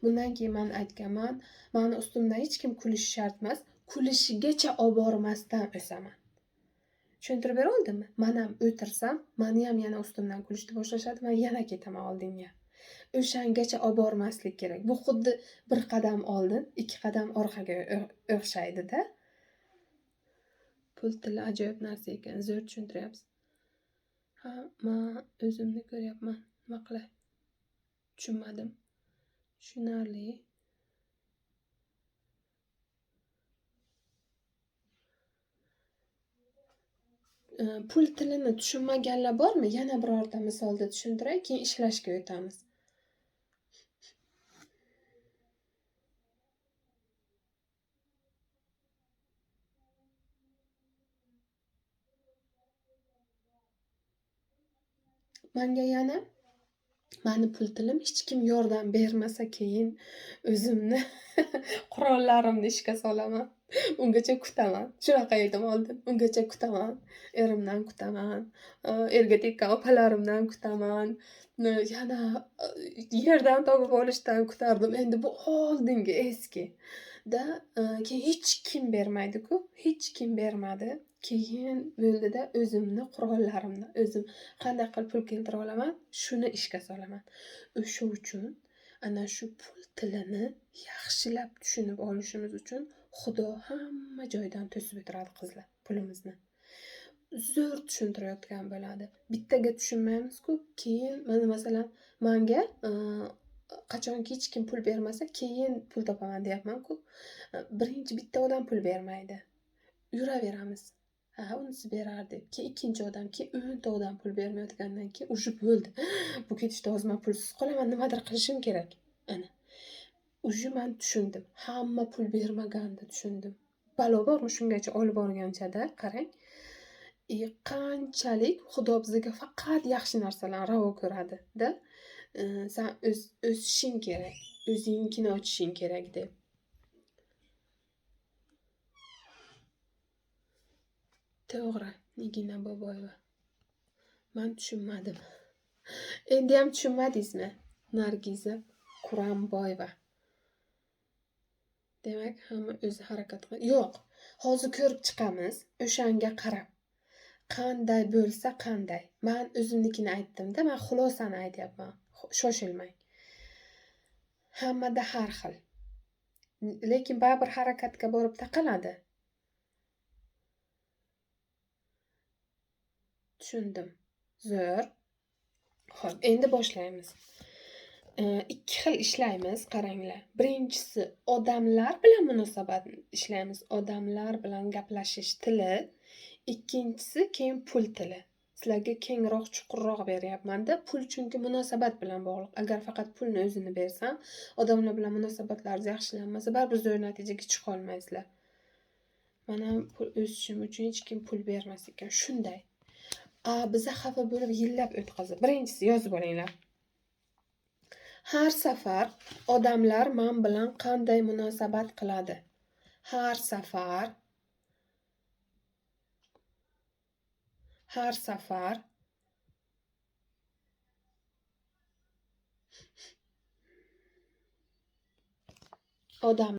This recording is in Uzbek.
Bundan keyin man aytganman, mani ustimdan hech kim kulishi shart emas, kulishigacha olib bormasdan o'saman. Tushuntirib bera oldimmi? Man ham o'tirsam, mani ham yana ustimdan kulishni boshlashadi, man yana ketaman oldinga. O'shangacha olib bormaslik kerak. Bu xuddi bir qadam oldin, ikki qadam orqaga o'xshaydi-da. Pul tili ajoyib narsa ekan, zo'r tushuntiryapsiz. Ha, man o'zimni ko'ryapman. Nima qilay? Tushunmadim. Tushunarli. Pul tilini tushunmaganlar bormi? Yana birorta misolda tushuntiray, keyin ishlashga o'tamiz. Manga yana mani pul tilim hech kim yordam bermasa keyin o'zimni qurollarimni ishga solaman. Ungacha kutaman. Shunaqa edim oldin. Ungacha kutaman. Erimdan kutaman. Erga tekkan opalarimdan kutaman. Yana yerdan topib olishdan kutardim. Endi bu oldingi eski. Da keyin hech kim bermaydi-ku. Hech kim bermadi. Keyin bo'ldida o'zimni qurollarimni, o'zim qanday qilib pul keltira olaman, shuni ishga solaman. O'sha uchun ana shu pul tilini yaxshilab tushunib olishimiz uchun Xudo hamma joydan to'sib o'tiradi qizlar pulimizni. Zo'r tushuntirayotgan bo'ladi. Bittaga tushunmaymiz-ku, keyin mana masalan manga qachonki hech kim pul bermasa, keyin pul topaman deyapman-ku. Birinchi bitta odam pul bermaydi. Yuraveramiz. Ha, unisi berar deb. Keyin ikkinchi odam, keyin 10 ta odam pul bermayotgandan keyin уже bo'ldi. Bu ketishda hozir men pulsiz qolaman, nimadir qilishim kerak. Ana. Уже men tushundim. Hamma pul bermaganda tushundim. Balo bormi shungacha olib borganchada, qarang. Qanchalik Xudo bizga faqat yaxshi narsalarni ravo ko'radi-da. San o'sishing kerak, o'zingnikini ochishing kerak deb. To'g'ri, Nigina Boboyeva. Men tushunmadim. Endiyam tushunmadingizmi? Nargiza Kuramboyeva. Demak, hamma o'zi harakat qil. Yo'q, hozir ko'rib chiqamiz, o'shanga qarab. Qanday bo'lsa qanday. Men o'zimnikini aytdim-da, men xulosani aytyapman. Shoshilmang. Hammada har xil. Lekin baribir harakatga borib taqaladi. Tushundim. Zo'r. Xo'p, endi boshlaymiz. Ikki xil ishlaymiz, qaranglar. Birinchisi odamlar bilan munosabat ishlaymiz, odamlar bilan gaplashish tili. Ikkinchisi keyin pul tili. Sizlarga kengroq, chuqurroq beryapman-da. Pul chunki munosabat bilan bog'liq. Agar faqat pulni o'zini bersam, odamlar bilan munosabatlaringiz yaxshilanmasa, baribir zo'r natijaga chiqa olmaysizlar. Mana pul o'sishim uchun hech kim pul bermas ekan. Shunday. Biza xafa bo'lib yillab o'tkazib. Birinchisi yozib olinglar. Har safar odamlar men bilan qanday munosabat qiladi? Har safar odam